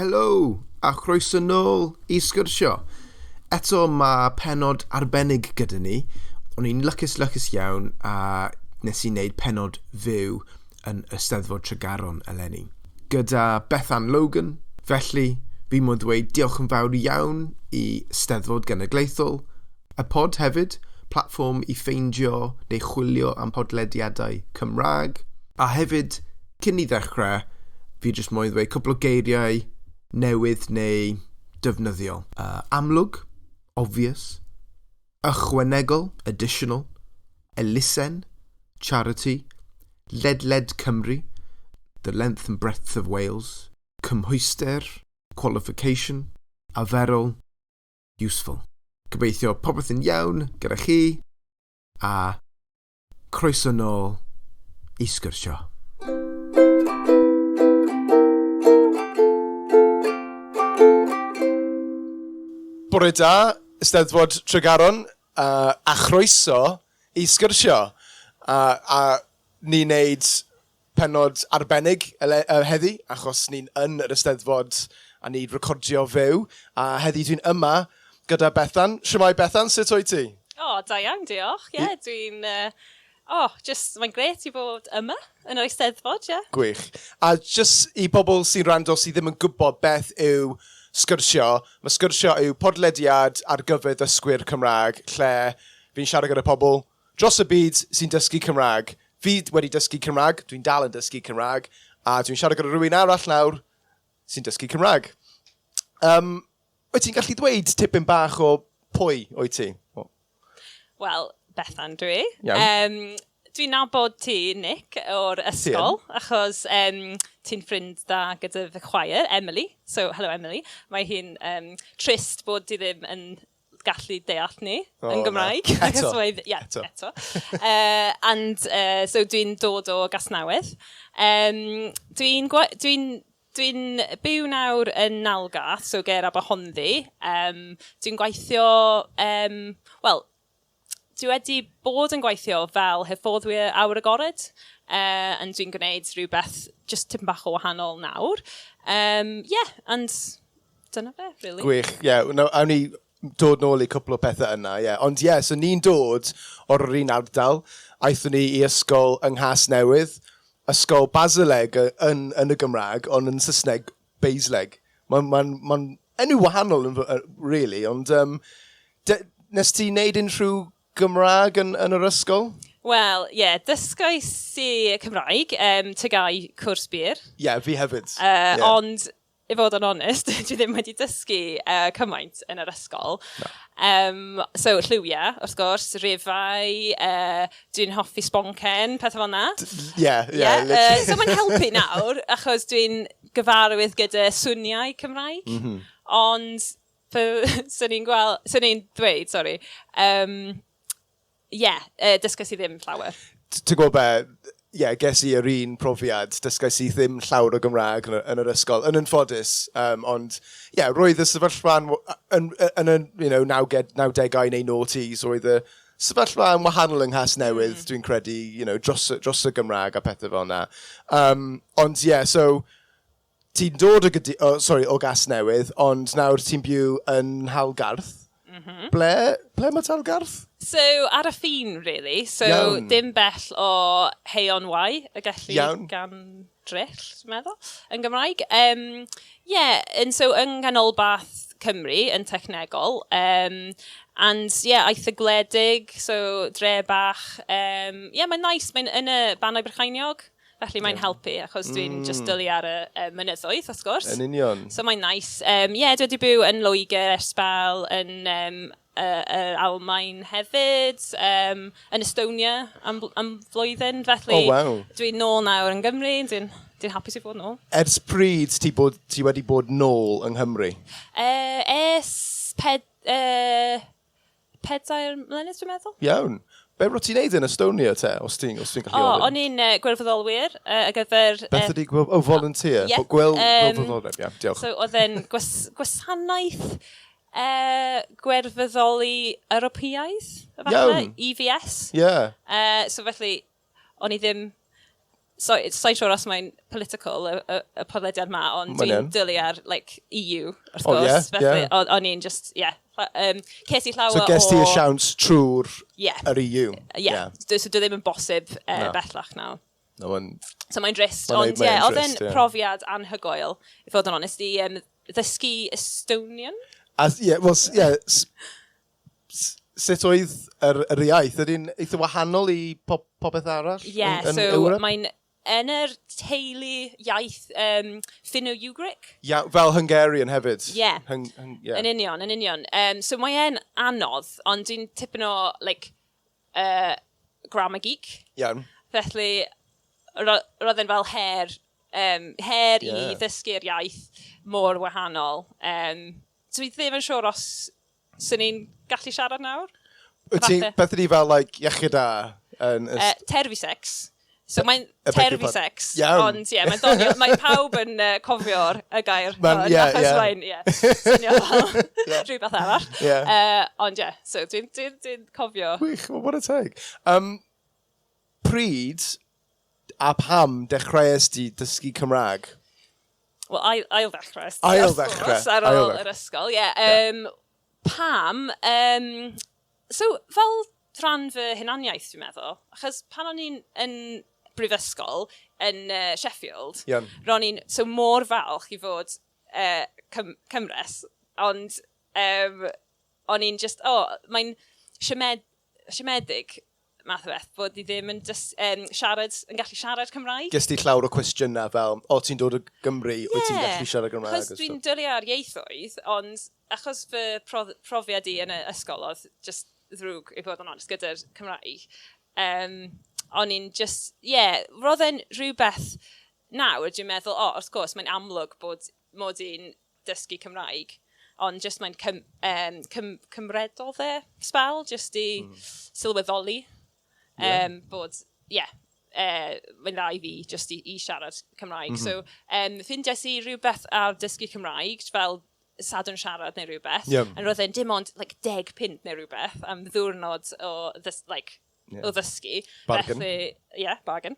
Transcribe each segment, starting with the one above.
Helo, a chroeso nôl i sgyrsio. Eto mae penod arbennig gyda ni. O'n i'n lwcus lwcus iawn a nes i wneud penod fyw yn Eisteddfod Tregaron eleni. Gyda Bethan Logan, felly fi moyn ddweud diolch yn fawr iawn i Steddfod Genedlaethol, y pod hefyd, platfform i ffeindio neu chwilio am podlediadau Cymraeg. A hefyd, cyn i ddechrau, fi jyst moyn ddweud cwpl o geiriau newydd neu defnyddiol. Amlwg, obvious, ychwanegol, additional, elusen, charity, ledled Cymru, the length and breadth of Wales, cymhwyster, qualification, arferol, useful. Gobeithio popeth yn iawn gyda chi, a croeso nôl i sgyrsio. Bore da, Eisteddfod Tregaron, a chroeso i sgyrsio. A, a ni'n neud pennod arbennig ele- yy heddi, achos ni'n yn yr Eisteddfod a ni'n recordio fyw, a heddi dwi'n yma gyda Bethan. Shwmae Bethan, sut wyt ti? O, da iawn, diolch. Ie, dwi'n... Uh, oh, just, mae'n grêt i fod yma yn yr Eisteddfod, ie. Yeah. Gwych. A jyst i bobl sy'n rando sydd ddim yn gwybod beth yw sgyrsio, mae sgyrsio yw podlediad ar gyfer ddysgwyr Cymraeg lle fi'n siarad gyda pobl dros y byd sy'n dysgu Cymraeg. Fi wedi dysgu Cymraeg, dwi'n dal yn dysgu Cymraeg, a dwi'n siarad gyda rhywun arall nawr sy'n dysgu Cymraeg. Um, wyt ti'n gallu dweud tipyn bach o pwy wyt ti? Wel, Bethan dwi. Iawn. Um, dwi'n nabod ti, Nick, o'r ysgol, achos um, ti'n ffrind da gyda fy chwaer, Emily. So, hello Emily. Mae hi'n um, trist bod ti ddim yn gallu deall ni oh, yn Gymraeg. No. Eto. yeah, eto. eto. uh, and uh, so dwi'n dod o Gasnewydd. Um, dwi'n dwi dwi byw nawr yn Nalgarth, so ger Aberhonddu. Um, dwi'n gweithio, um, wel, dwi wedi bod yn gweithio fel hyfforddwyr awyr agored, uh, and dwi'n gwneud rhywbeth just tipyn bach o wahanol nawr. Um, yeah, and dyna fe, really. Gwych, ie. Yeah. No, awn ni dod nôl i cwpl o pethau yna, ie. Yeah. Ond ie, yeah, so ni'n dod o'r un ardal. Aethon ni i ysgol yng Nghas Newydd, ysgol Basileg yn, yn y Gymraeg, ond yn Saesneg, Basleg. Mae'n ma, ma, ma enw wahanol, yn, really, ond um, de, nes ti wneud unrhyw Gymraeg yn, yn yr ysgol? Wel, ie, yeah, dysgais i Cymraeg, um, TGAU cwrs byr. Ie, yeah, fi hefyd. Uh, yeah. Ond i fod yn onest, dwi ddim wedi dysgu uh, cymaint yn yr ysgol. No. Um, so, lliwiau, wrth gwrs, rifau, uh, dwi'n hoffi sboncen, pethau fel yna. Ie, ie. Yeah, so mae'n helpu nawr, achos dwi'n gyfarwydd gyda swniau Cymraeg. Mm -hmm. Ond, swn i'n gweld, swn i'n dweud, sori, um, yeah, uh, dysgais i ddim llawer. Ti'n gwybod be, ie, yeah, ges i yr un profiad, dysgais i ddim llawer o Gymraeg yn, yn yr ysgol, yn anffodus, um, ond ie, yeah, roedd y sefyllfa yn, yn, yn, yn you know, 90au neu noughties, roedd y sefyllfa yn wahanol yng Nghas Newydd, mm. dwi'n credu, you know, dros, dros y Gymraeg a pethau fel yna. Um, ond ie, yeah, so, ti'n dod o, gydi, oh, sorry, o Gas Newydd, ond nawr ti'n byw yn Nhalgarth. Mm -hmm. Ble, ble mae Talgarth? So, ar y ffin, really. So, Iawn. dim bell o Heion Y, y gellu Iawn. gan dryll, dwi'n meddwl, yn Gymraeg. Um, yeah, and so yng nghanolbarth Cymru, yn technegol. Um, and, yeah, eitha gwledig, so dre bach. Um, yeah, mae'n nice, mae'n yn y Bannau Brycheiniog. Felly mae'n helpu, achos dwi'n mm. just dylu ar y, y mynyddoedd, wrth gwrs. Yn union. So mae'n nice. Um, yeah, dwi wedi byw yn Loegr ers sbel, yn um, uh, Almain hefyd, um, yn Estonia am, am flwyddyn. Felly oh, wow. dwi'n nôl nawr yn Gymru, dwi'n dwi hapus i fod nôl. Ers pryd ti, bod, ti wedi bod nôl yng Nghymru? Uh, ers ped, uh, pedair mlynedd, dwi'n meddwl. Iawn. Be ro't ti'n neud yn Estonia te, os ti'n os ti'n gallu ofyn? O, o'n i'n uh, gwirfoddolwyr uh, ar gyfer... Uh, Beth ydi gwirf... Oh, volunteer. Yeah, Gwel, um, gwirfoddolwyr, ia, diolch. So, oedd e'n gwas, gwasanaeth uh, gwirfoddoli Ewropeaidd, efallai, EVS. Yeah. Uh, so felly, o'n i ddim So, sa'n siŵr os mae'n political, y podlediad ma, ond dwi'n dwlu ar, like, EU, wrth gwrs. Yeah, felly, o'n i'n just, yeah. Ces i llawer o... So ges ti y siawns trwy'r yr EU? Yeah. So dwi ddim yn bosib bellach nawr. No, so mae'n drist, ond ie, oedd e'n profiad anhygoel, i fod yn onest, i ddysgu Estonian. As, yeah, well, yeah, sut oedd yr iaith? Ydy'n eitha wahanol i popeth arall? Yeah, yn so Ewrop? Mae'n yn yr teulu iaith Finno-Ugric. Yeah, fel Hungarian hefyd. Yeah. Yeah. Yn union, yn union. So mae e'n anodd, ond dwi'n tipyn o, like, grammar geek. Iawn. Felly, roedd e'n fel her i ddysgu'r iaith mor wahanol. So dwi ddim yn siŵr os swn i'n gallu siarad nawr. Beth ydi fel, like, iechyd da? Tervisex. So mae'n tervisex, ond ie, mae'n doniol, mae pawb yn cofio'r y gair. Achos mae'n, ie, swnio fel rhywbeth arall. Ond ie, so dwi'n dwi cofio. Wych, well, what a teg. Pryd a pam dechreuais di dysgu Cymraeg? Wel, ail ddechrau. Ail ddechrau. Ar ôl yr ysgol, ie. Pam? So, fel rhan fy hunaniaeth, dwi'n meddwl. Achos pan o'n i'n yn brifysgol yn Sheffield, ro'n i'n so mor falch i fod Cymres, ond o'n i'n just, oh, mae'n siomedig math o beth, bod i ddim yn siarad, yn gallu siarad Cymraeg. Ges ti llawer o cwestiynau fel, o, ti'n dod o Gymru, wyt ti'n gallu siarad Cymraeg? Achos dwi'n dwlu ar ieithoedd, ond achos fy profiad i yn y ysgol oedd just ddrwg, i fod yn onest, gyda'r Cymraeg. O'n i'n just, yeah, roedd e'n rhywbeth nawr, dwi'n meddwl, o, wrth gwrs, mae'n amlwg bod mod i'n dysgu Cymraeg, ond just mae'n cymredodd e sbel, just i sylweddoli bod, yeah, mae'n dda i fi just i siarad Cymraeg. So, ffindiais i rhywbeth ar dysgu Cymraeg, fel Sadwrn Siarad neu rhywbeth, and roedd e'n dim ond, like, £10 neu rhywbeth am ddiwrnod o, this, like, o ddysgu. Bargain. Felly, yeah, bargain.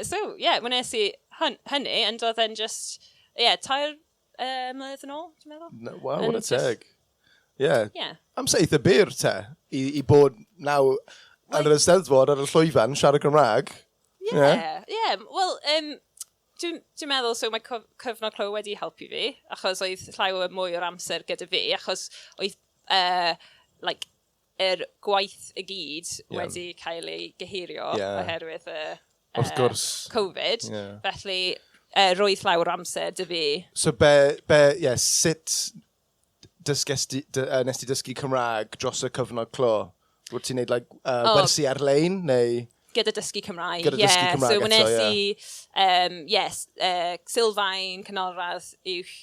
So, yeah, wnes i hynny, and oedd e'n just, yeah, 3 mlynedd yn ôl, dwi'n meddwl. No, wow, what a And just teg. Yeah. Yeah. Amser eitha byr te, i bod naw yn yr Eisteddfod ar y llwyfan siarad Cymraeg. Yeah. Wel, dwi'n meddwl, so mae cyfnod clo wedi helpu fi, achos oedd llawer mwy o'r amser gyda fi, achos oedd, like, yr gwaith i gyd wedi cael ei gyhirio oherwydd y Wrth gwrs. Covid. Felly, roedd llawer o amser 'da fi. So be, yeah, sut dysges di, nes ti dysgu Cymraeg dros y cyfnod clo? Wyt ti'n neud, like, wersi ar-lein, neu? Gyda Dysgu Cymraeg, Gyda Dysgu Cymraeg So eto, wnes ie. i, yes, sylfaen, canolradd, uwch,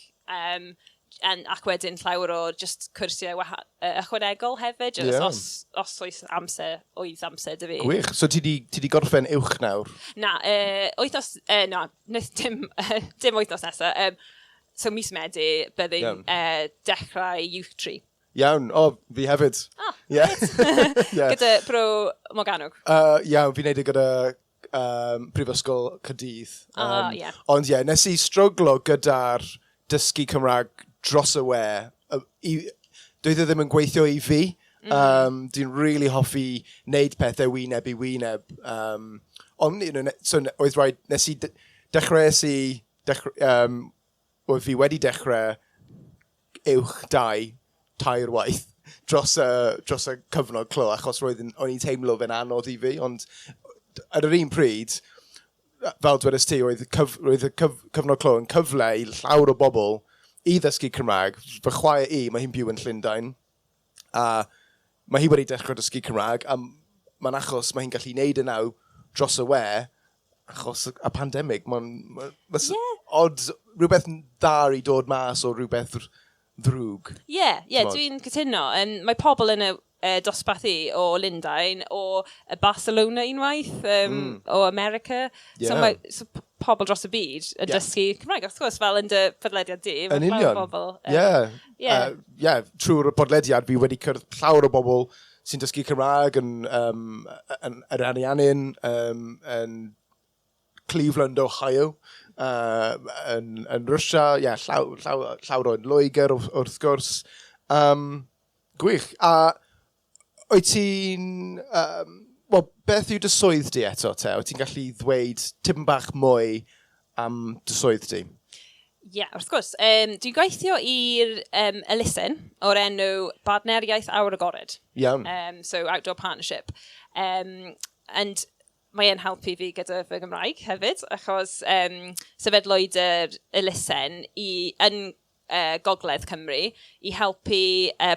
ac wedyn llawer o just cwrsiau ychwanegol hefyd, just os oes amser, oedd amser 'da fi. Gwych. So ti di gorffen uwch nawr? Na, wythnos, na, dim wythnos nesaf. So mis Medi, byddai'n dechrau Uwch 3. Iawn. O, fi hefyd. Ah, Yeah. Gyda Bro Morgannwg. Iawn, fi'n neud e gyda Prifysgol Caerdydd. Ah, ie. Ond ie, yeah, nes i struglo gyda'r dysgu Cymraeg dros y we. Doedd e ddim yn gweithio i fi. Dwi'n really hoffi wneud pethau wyneb i wyneb. Ond, so oedd rhaid, nes i, dechreuais i, oedd fi wedi dechrau uwch 2 tair waith dros y cyfnod clo, achos o'n i'n teimlo fe'n anodd i fi, ond ar yr un pryd, fel dwedais ti, roedd y cyfnod clo yn cyfle i llawer o bobl i ddysgu Cymraeg. Fy chwaer i, mae hi'n byw yn Llundain, a mae hi wedi dechrau dysgu Cymraeg, a mae'n achos mae hi'n gallu neud e nawr dros y we, achos y pandemig. Mae'n ma odd, rhywbeth dda i dod mas o rhywbeth ddrwg. Ie, T'mod? dwi'n cytuno. Mae pobl yn y dosbarth i o Lundain, o Barcelona unwaith, o America. So mae so pobl dros y byd yn dysgu Cymraeg, wrth gwrs, fel yn dy podlediad di. Yn Mae llawer o union. bobl, Ie. Ie. Ie, trwy'r podlediad fi wedi cyrraedd llawer o bobl. sy'n dysgu Cymraeg yn yr Ariannin, yn Cleveland, Ohio, yn Russia, yeah, llawer o'n Loegr wrth gwrs. Gwych. A wyt ti'n... Wel, beth yw dy swydd di eto te? Wyt ti'n gallu ddweud tipyn bach mwy am dy swydd di? Ie, yeah, wrth gwrs. Dwi'n gweithio i'r elusen o'r enw Bartneriaeth Awyr Agored. So, Outdoor Partnership. And mae e'n helpu fi gyda fy Gymraeg hefyd, achos sefydlwyd yr elusen yn Gogledd Cymru i helpu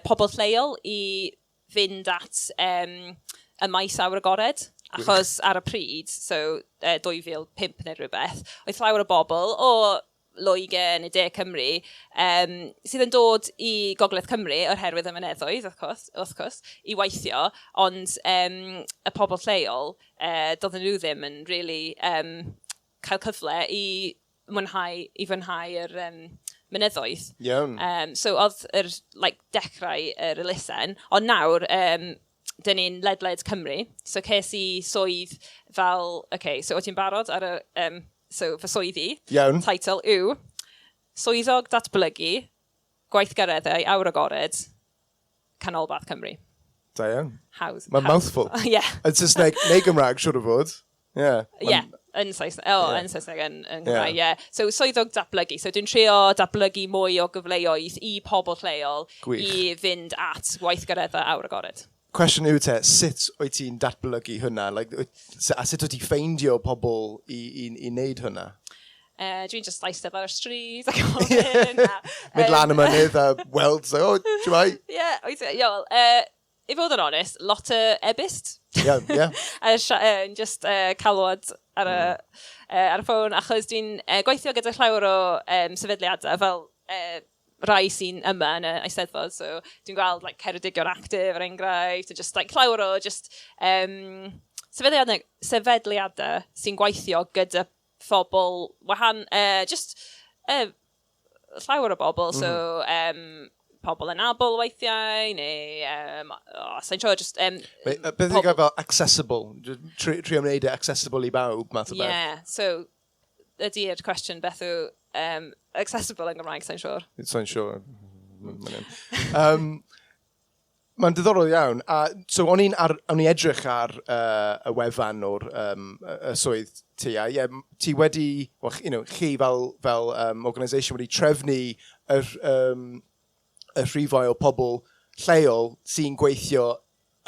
pobl lleol i fynd at y maes awyr agored. Achos ar y pryd, so 2005 neu rhywbeth, oedd llawer o bobl o Loegr neu De Cymru sydd yn dod i Gogledd Cymru oherwydd y mynyddoedd, wrth gwrs, i weithio, ond y pobl lleol, doedden nhw ddim yn really cael cyfle i fwynhau yr mynyddoedd. So oedd yr, like, dechrau yr elusen, ond nawr, dyn ni'n ledled Cymru, so ces i swydd fel, okay, so wyt ti'n barod ar y, so fy swydd i? Iawn. Title yw Swyddog Datblygu Gweithgareddau Awyr Agored Canolbarth Cymru. Da iawn. Hawdd. Mae'n mouthful. Yeah. Yn Saesneg neu Gymraeg, siwr o fod. Yeah. Yeah, yn Saesneg. Oh, yn Saesneg, yn Gymraeg, yeah. So, swyddog datblygu. So, dwi'n trio datblygu mwy o gyfleoedd i pobl lleol i fynd at weithgareddau awyr agored. Cwestiwn yw te, sut wyt ti'n datblygu hwnna? Like, a sut wyt ti'n ffeindio pobl i wneud hwnna? Dwi'n just eistedd ar y stryd ac gofyn. Mynd lan y mynydd a weld, so, "Oh, shwmae?" Ie, wyt ti, ie, wel, i fod yn onest, lot o e-byst. A just calwad ar y ffôn, achos dwi'n gweithio gyda llawer o sefydliadau fel rai sy'n yma yn y Eisteddfod, so dwi'n gweld, like, Ceredigion Active, er enghraifft, a just, like, llawer o just sefydliadau sy'n gweithio gyda phobl wahan, just llawer o bobl, so pobl anabl weithiau, neu, oh, sa'n siŵr, just Wait, beth yw'n gael fel accessible? Trio wneud e accessible i bawb, math o beth. Yeah, so ydy'r cwestiwn beth yw accessible yn Gymraeg, sa'n siŵr. Sa'n siŵr. Mae'n diddorol iawn. A, so o'n i'n edrych ar y wefan o'r y swydd ti. A yeah, ti wedi, well, chi fel organisation wedi trefnu y rhifau o pobl lleol sy'n gweithio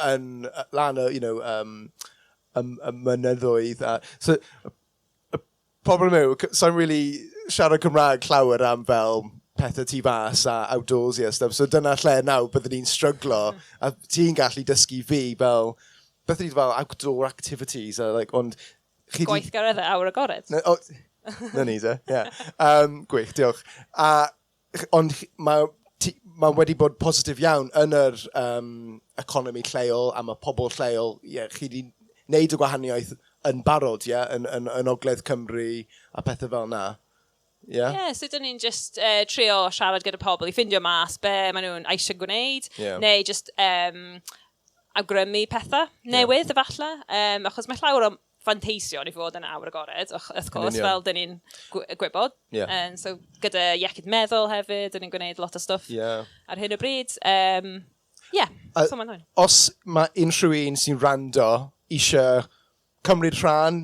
yn lan y, y mynyddoedd. A, so, y problem yw, sa'n really siarad Cymraeg llawer am fel pethau tu fas a outdoorsy a stuff. So dyna lle nawr byddwn ni'n stryglo a ti'n gallu dysgu fi fel, beth ydy fel outdoor activities a, like, ond chi Gweithgareddau awyr agored. Na, oh, na ni te, ie. Gwych, diolch. A, ond mae wedi bod positif iawn yn yr economi lleol a mae pobl lleol, ie, chi wedi wneud y gwahaniaeth yn barod, ie, yn Ogledd Cymru a pethau fel na. Ie? Yeah, so dyn ni'n just trio siarad gyda pobl i ffindio mas be maen nhw'n eisiau gwneud, neu just awgrymu pethau newydd efallai, achos mae llawer o fanteision i fod yn awyr agored, wrth gwrs, union. Fel dyn ni'n gwybod. So gyda iechyd meddwl hefyd, dyn ni'n gwneud lot o stwff ar hyn o bryd. Yeah, so mae'n hwn. Os mae unrhyw un sy'n rando eisiau cymryd rhan,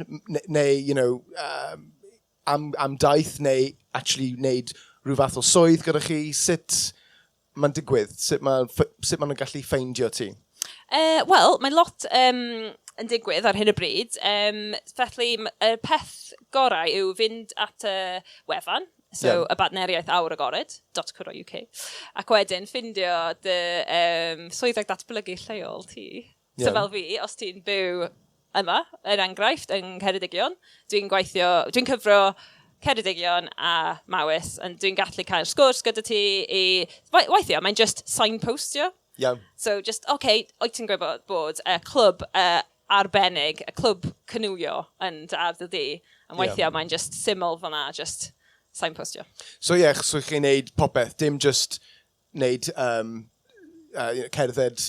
neu, am daith, neu actually wneud rhyw fath o swydd gyda chi, sut mae'n digwydd? Sut maen nhw'n gallu ffeindio ti? Wel, mae lot yn digwydd ar hyn o bryd. Felly, y peth gorau yw fynd at y wefan, so y bartneriaeth awyr agored.co.uk, ac wedyn ffindio dy swyddog datblygu lleol ti. So fel fi, os ti'n byw yma, er enghraifft, yng Ngheredigion, dwi'n gweithio, dwi'n cyfro Ceredigion a Mawis, ond dwi'n gallu cael sgwrs gyda ti i... Weithiau, mae'n just signpostio. So just, okay, wyt ti'n gwybod bod y clwb arbennig, y clwb canŵio yn dy ardal di. Ond weithiau mae'n just syml fyna, just signpostio. So ie, yeah, so chi'n neud popeth, dim just neud cerdded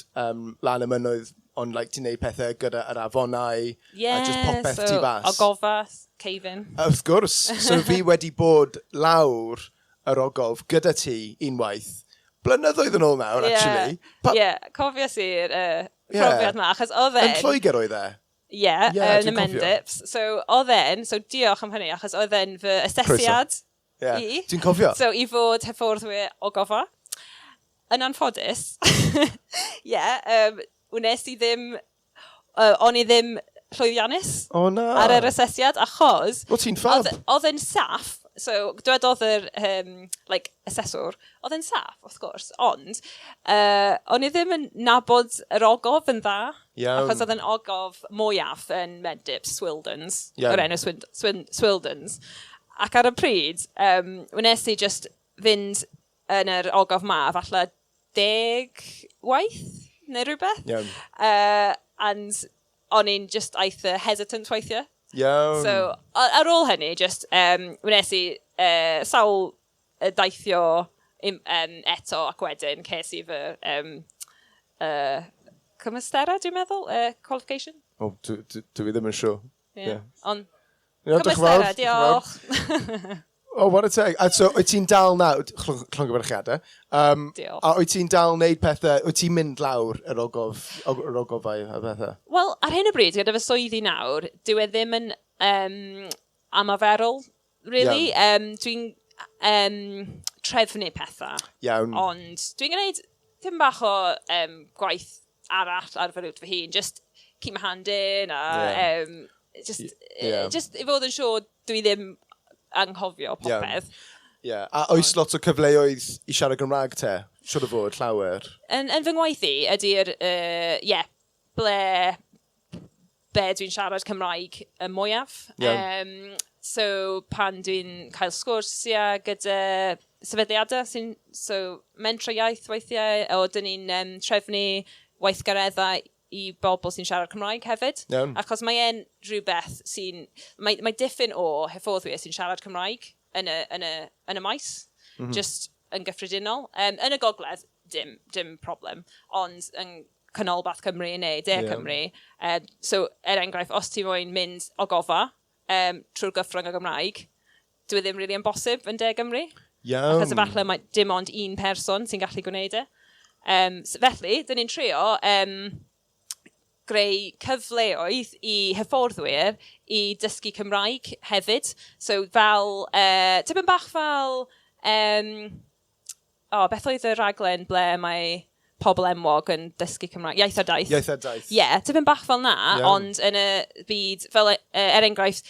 lan y mynydd, ond like, ti'n neud pethau gyda yr afonau, a just popeth so, tu fas. Ogofa, caving. Wrth gwrs. So fi wedi bod lawr yr ogof gyda ti unwaith. Blynyddoedd yn ôl nawr, actually. Ie, yeah, cofies i'r profiad 'ma, achos oedd e'n... Yn Lloegr oedd e? Ie, yn y Mendips. So, oedd e'n, so diolch am hynny, achos oedd e'n fy asesiad i. Dwi'n cofio. So, i fod hyfforddwyr ogofa. Yn anffodus, ie, yeah, wnes i ddim, o'n i ddim llwyddiannus oh, na. ar yr asesiad, achos... O, ti'n fab. Oedd yn saff, so dwedodd yr like, assessor, oedd yn saff, wrth gwrs, ond o'n i ddim yn nabod yr ogof yn dda. Iawn. Achos oedd yn ogof mwyaf yn Mendips, Swildens, o'r enw Swildens. Ac ar y pryd, wnes i just fynd yn yr ogof ma, falle 10 waith, neu rhywbeth. Iawn. And o'n i'n just eitha hesitant weithiau. Iawn. So, ar ôl hynny, just, wnes i sawl daithio eto ac wedyn ces i fy cymwysterau, dwi'n meddwl, qualification. O, oh, dwi ddim yn siŵr. Yeah. Ond, cymwysterau, diolch. Oh, what a teg. A so, wyt ti'n dal nawr, llongyfarchiadau. Diolch. A wyt ti'n dal wneud pethau, wyt ti'n mynd lawr yr ogof, yr ogofau a pethau? Wel, ar hyn o bryd, gyda fy swyddi nawr, dyw e ddim yn ymarferol, really. Dwi'n trefnu pethau. Iawn. Ond dwi'n gwneud tipyn bach o gwaith arall ar fy route fy hun. Just keep my hand in a just, just i fod yn siŵr dwi ddim anghofio popeth. Yeah. A oes lot o cyfleoedd i siarad Gymraeg te? Siwr o fod, llawer. Yn fy ngwaith i, ydy'r, yeah, ble be dwi'n siarad Cymraeg y mwyaf. So, pan dwi'n cael sgwrsiau gyda sefydliadau sy'n, so, mentrau iaith weithiau, o dyn ni'n trefnu weithgareddau i bobl sy'n siarad Cymraeg hefyd. Achos mae e'n rhywbeth sy'n... Mae diffyn o hyfforddwyr sy'n siarad Cymraeg yn y maes, just yn gyffredinol. Yn y gogledd, dim problem, ond yn canolbarth Cymru neu De Cymru. So, er enghraifft, os ti moyn mynd ogofa trwy'r gyfrwng y Gymraeg, dyw e ddim really yn bosib yn De Cymru. Achos efallai mae dim ond un person sy'n gallu gwneud e. So, felly, dyn ni'n trio greu cyfleoedd i hyfforddwyr i dysgu Cymraeg hefyd. So fel, tipyn bach fel, oh, beth oedd y raglen ble mae pobl enwog yn dysgu Cymraeg? Iaith ar Daith. Iaith ar Daith. Ie, yeah, tipyn bach fel na, ond yn y byd, fel er enghraifft,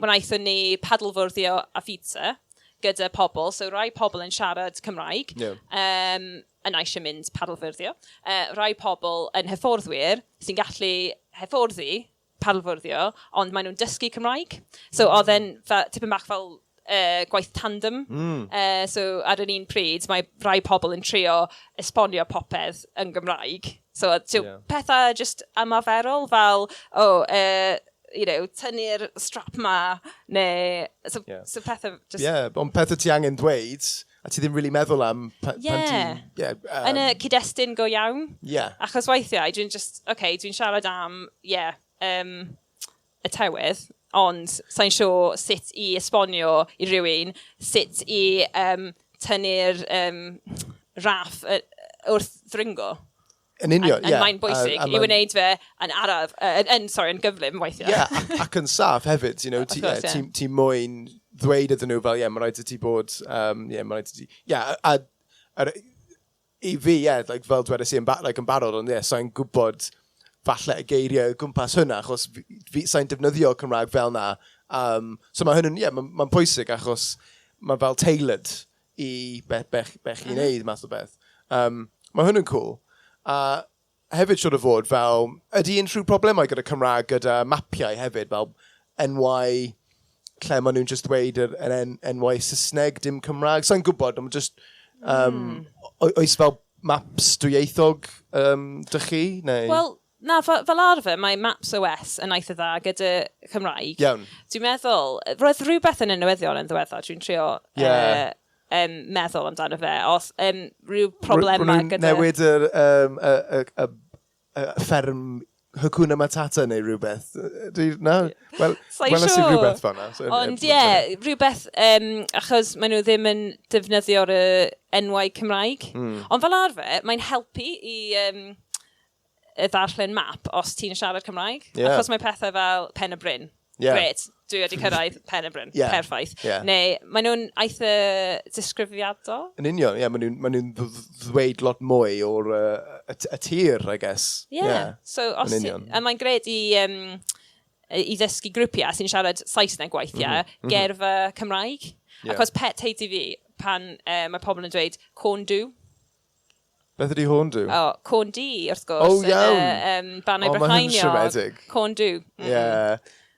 wnaethon ni paddlefwrddio a pizza gyda pobl, so rai pobl yn siarad Cymraeg, yn eisiau mynd paddlefwrddio. Rai pobl yn hyfforddwyr sy'n gallu hyfforddi paddlefwrddio, ond maen nhw'n dysgu Cymraeg. So oedd e'n tipyn bach fel gwaith tandem. So ar yr un pryd, mae rai pobl yn trio esbonio popeth yn Gymraeg. So pethau just ymarferol fel, oh, tynnu'r strap ma, neu... So, so pethau just... Yeah, ond pethau ti angen dweud, a ti ddim really meddwl am pan ti'n... Yeah, yn y cyd-destun go iawn. Achos weithiau, dwi'n just, okay, dwi'n siarad am, yeah, y tywydd, ond sa'n siŵr sut i esbonio i rywun, sut i tynnu'r raff wrth ddringo. Yn union, ie. Mae'n bwysig i wneud fe yn araf, sorry, yn gyflym weithiau. Ie, ac yn saff hefyd, you know, Of course, yeah. ti moyn ddweud iddyn nhw fel, ie, mae rhaid i ti bod, ie, mae rhaid i ti, ie, a i fi, ie, like, fel dwedais i like, yn barod, ond ie, sa'n gwybod falle y geiriau o gwmpas hwnna, achos fi sa'n defnyddio Cymraeg fel na. So mae hwn yn, ie, ma pwysig achos mae fel tailored i be chi'n neud, math o beth. Mae hwn yn cool. A hefyd siwr o fod fel, ydy unrhyw problemau gyda Cymraeg gyda mapiau hefyd, fel enwau, lle maen nhw'n just dweud yr enwau Saesneg, dim Cymraeg? Sa'n gwybod, ond just, oes fel maps dwyieithog dych chi? Neu? Wel, na, fel arfer, mae Maps OS yn eitha dda gyda Cymraeg. Dwi'n meddwl, roedd rhywbeth yn y newyddion yn ddiweddar, dwi'n trio meddwl amdano fe. Os rhyw problemau gyda... Newid yr, um, y, y, y, y fferm Hakuna Matata neu rhywbeth. Dwi, na, wel, weles i rhywbeth fan'na. So, Ond ie, yeah, rhywbeth, achos maen nhw ddim yn defnyddio'r enwau Cymraeg. Ond fel arfer, mae'n helpu i y ddarllen map os ti'n siarad Cymraeg. Achos mae pethau fel Pen y Bryn. Gret, dwi wedi cyrraedd Pen y Bryn. Perffaith. Neu, maen nhw'n eitha disgrifiadol. Yn union, ie, yeah, maen nhw'n ma nhw ddweud lot mwy o'r y tir, I guess. Yeah. So, os ti, a mae'n gret i ddysgu grwpiau sy'n siarad Saesneg weithiau, gerfa Cymraeg. Achos pet hate i fi pan mae pobl yn dweud corn du. Beth ydy horn du? O, corn du, wrth gwrs. Oh, iawn. Bannau O, mae hyn yn Brycheiniog. Siomedig. Corn du. Yeah.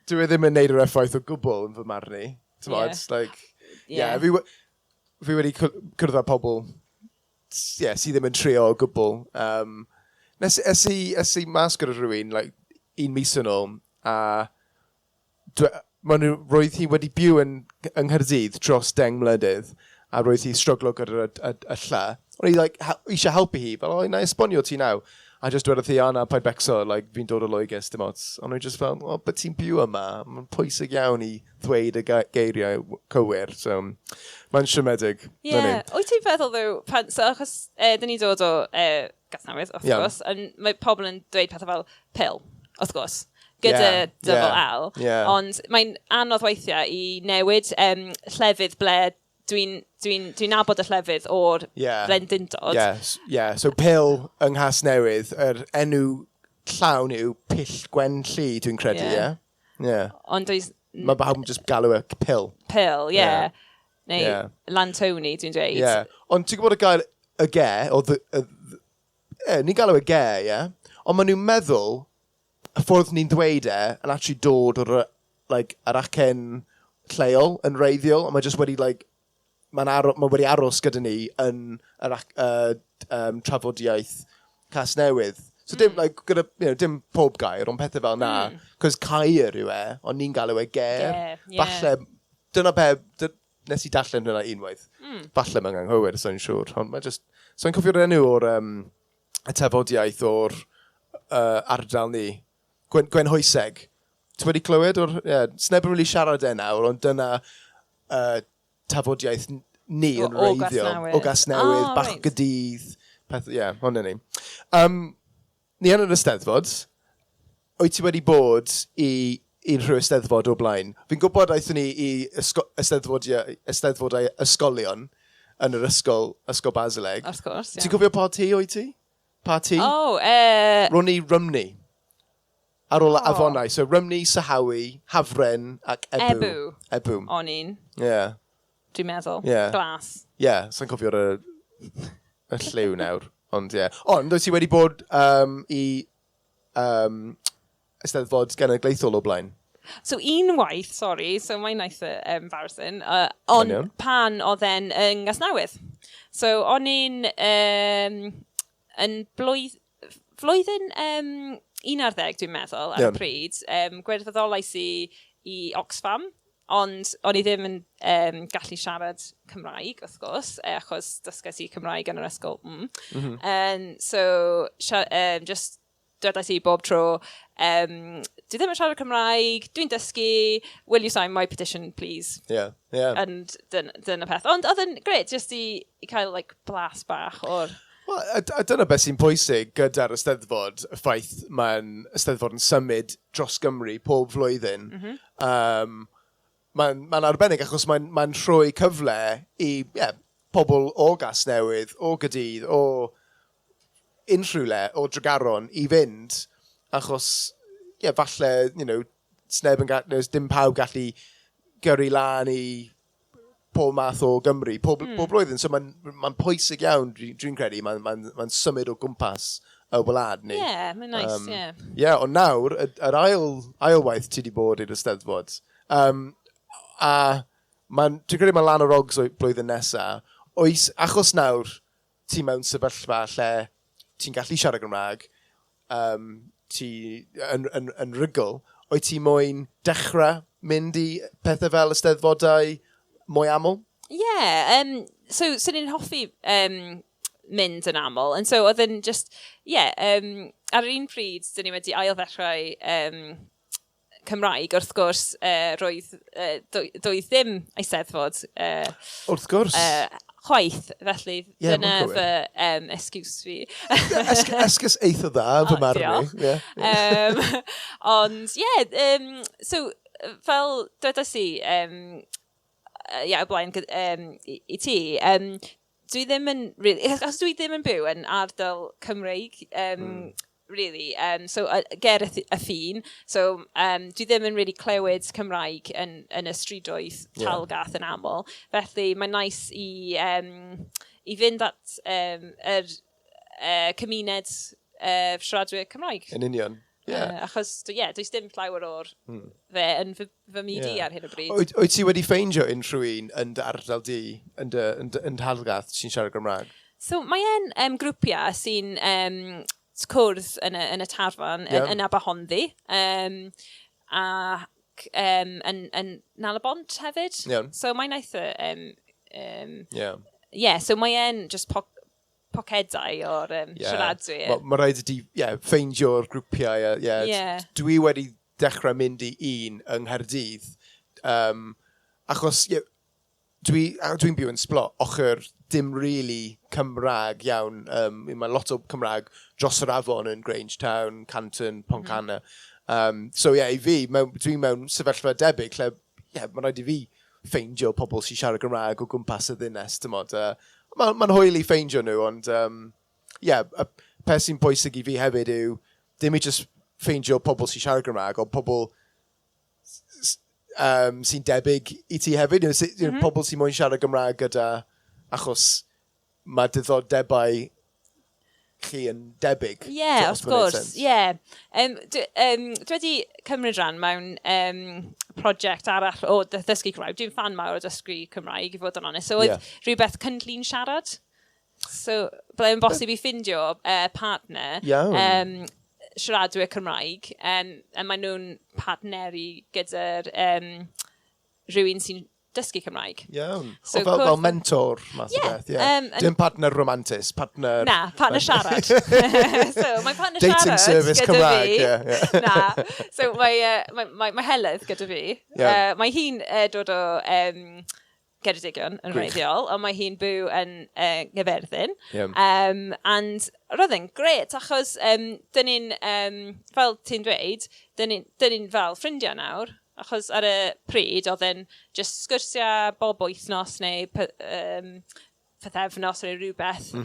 Dwi e ddim yn neud yr effaith o gwbl yn fy marn i. T'mod, like, yeah, fi wedi cwrdd â pobl yeah, sydd ddim yn trio o gwbl. Es i mas gyda rhywun, like, un mis yn ôl, a roedd hi wedi byw yng Nghaerdydd dros 10 mlynedd, a roedd hi struglo gyda'r y lla. O'n i like, eisiau helpu hi, fel, "O, na i esbonio ti nawr." A just dwedodd hi, "O na, paid becso, like, fi'n dod o Loegr, dim ots." Ond o'n i just fel, "O, but ti'n byw yma, mae'n pwysig iawn i ddweud y geiriau cywir." So, mae'n siomedig. Ie. Yeah. Wyt ti'n feddwl, ddo, pan, so achos dyn ni dod o Gasnewydd, wrth gwrs, and mae pobl yn dweud pethau fel pill, wrth gwrs, gyda double L. Ond mae'n anodd weithiau i newid llefydd ble dwi nabod y llefydd o'r plentyndod. Yeah. So Pill yng Nghasnewydd, yr enw llawn yw Pill Gwenlli, dwi'n credu, ie? Yeah. Yeah. Ond does Mae pawb yn just galw e Pill. Pill, yeah. Neu Lantoni, dwi'n dweud. Yeah. Ond ti'n gwybod y gair y ge, o the, ni'n galw e ge, ie? Ond maen nhw'n meddwl, y ffordd ni'n dweud e, yn actually dod o'r, like, yr acen lleol yn wreiddiol, ond mae just wedi, like, ma wedi aros gyda ni yn yr trafodiaeth Casnewydd. So dim, like, gyda, dim pob gair, ond pethau fel na. Cos caer yw e, ond ni'n galw e ger. Ger, ie. Falle, dyna be, nes i darllen hynna unwaith. Falle mae'n anghywir, so'n siŵr. Ond mae just, so'n cofio'r enw o'r y tafodiaeth o'r ardal ni. Gwenhoeseg. Ti wedi clywed o'r... Yeah, sneb yn really siarad e nawr, ond dyna tafodiaeth ni yn O wreiddiol. Gasnewydd. O Gasnewydd, Ah, bach o Gaerdydd. Peth, ie, yeah, hwnna ni. Ni yn yr Eisteddfod. Wyt ti wedi bod i unrhyw Eisteddfod o blaen? Fi'n gwybod aethon ni i eisteddfodau ysgolion yn yr ysgol, Ysgol Basileg. Wrth gwrs, ie. Ti'n cofio pa tŷ wyt ti? Pa tŷ? Oh, Ro'n ni Rhymni. Ar ôl afonau. So Rhymni, Sirhywi, Hafren ac Ebw. Ebw. Ebw. O'n i'n, dwi'n meddwl. Glas. Yeah, so'n cofio'r y lliw nawr. Ond ie. Yeah. Ond, wyt ti wedi bod i Eisteddfod Genedlaethol o blaen? So unwaith, sorry, so mae'n eitha embarrassing, ond Mae'n iawn. pan oedd e'n yng Nghasnewydd. So o'n i'n yn flwyddyn 11, dwi'n meddwl, ar y pryd, gwirfoddolais i Oxfam, ond o'n i ddim yn gallu siarad Cymraeg, wrth gwrs, achos dysgais i Cymraeg yn yr ysgol. So, just dwedais i bob tro, "Dwi ddim yn siarad Cymraeg, dwi'n dysgu, will you sign my petition, please?" And dyna peth. Ond oedd yn grêt, just i cael like, blas bach o'r. Wel, a dyna beth sy'n pwysig gyda'r Eisteddfod, y ffaith mae'n Eisteddfod yn symud dros Gymru pob flwyddyn. Mae'n ma arbennig achos mae'n ma rhoi cyfle i yeah, pobl o Gasnewydd, o Gaerdydd, o unrhyw le, o Dregaron i fynd, achos yeah, falle, sneb yn dim pawb gallu gyrru lan i pob math o Gymru, pob blwyddyn. So mae'n ma pwysig iawn, dwi'n dwi credu, mae'n ma ma symud o gwmpas y wlad ni. Yeah, mae'n nice, yeah. Yeah, ond nawr, yr ail waith ti wedi bod i'r Eisteddfod. A dwi'n credu mae lan o'r ogs o blwyddyn nesaf. Oes, achos nawr ti mewn sefyllfa lle ti'n gallu siarad Gymraeg, ti yn rhugl, wyt ti moyn dechrau mynd i pethau fel Eisteddfodau mwy aml? Yeah, so, swn i'n hoffi mynd yn aml. And so oedd yn just, yeah, ar yr un pryd, dyn ni wedi ail-ddechrau Cymraeg, wrth gwrs, roedd, doedd ddim Eisteddfod Wrth gwrs. Chwaith, felly dyna fy excuse fi. Esgus eitha dda, fy marn i. Yeah. Ond, yeah, so, fel dwedes i, yeah, o blaen i ti, dwi ddim yn, really, achos dwi ddim yn byw yn ardal Cymreig, really, so ger y ffin, so dwi ddim yn really clywed Cymraeg yn y strydoedd Talgarth yn aml, felly mae'n nice i fynd at yr cymuned siaradwyr Cymraeg. Yn union. Achos, ie, yeah, does dim llawer o'r fe yn fy myd i ar hyn o bryd. Wyt ti wedi ffeindio unrhyw un yn dy ardal di, yn Talgarth, sy'n siarad Gymraeg? So, mae e'n grwpiau sy'n cwrdd yn y tafarn yn Aberhonddu. Ac yn Nal-y-bont hefyd. So, mae'n eitha... Yeah, so mae e'n just pocedau o'r siaradwyr. Mae rhaid i ti, yeah, ffeindio'r grwpiau. Yeah. Dwi wedi dechrau mynd i un yng Nghaerdydd. Achos yeah, dwi'n byw yn Splott, ochr dim really Cymraeg iawn. Mae lot o Cymraeg dros yr afon yn Grangetown, Canton, Pontcanna. So yeah, i fi, dwi'n mewn sefyllfa debyg lle yeah, mae'n rhaid i fi ffeindio pobl sy'n siarad Gymraeg o gwmpas y ddinas, ti'mod. Mae'n hwyl i ffeindio nhw, ond yeah, y peth sy'n bwysig i fi hefyd yw dim i just ffeindio pobl sy'n siarad Gymraeg, ond pobl sy'n debyg i ti hefyd. Pobl sy'n moyn siarad Gymraeg gyda, achos mae diddordebau chi yn debyg. Ie, yeah, wrth gwrs, ie. Yeah. Dwi wedi cymryd rhan mewn prosiect arall o ddysgu Cymraeg. Dwi'n fan mawr o dysgu Cymraeg, i fod yn onest. So, oedd rhywbeth cynllun siarad. So, byddai'n bosib i ffindio partner siaradwyr Cymraeg, a maen nhw'n partneru gyda'r rhywun sy'n dysgu Cymraeg. Iawn. So, o, fel mentor, math o beth. Yeah. Dim partner romantis, partner... Na, partner siarad. So, mae partner Dating siarad service gyda Cymraeg, fi. Yeah. Na. So, mae Heledd gyda fi. Mae hi'n dod o Geredigion yn wreiddiol, ond mae hi'n byw yn Nghaerfyrddin. And roedd e'n grêt, achos dyn ni'n, fel ti'n dweud, dyn ni fel ffrindiau nawr, achos ar y pryd oedd e'n just sgwrsiau bob wythnos neu pythefnos neu rhywbeth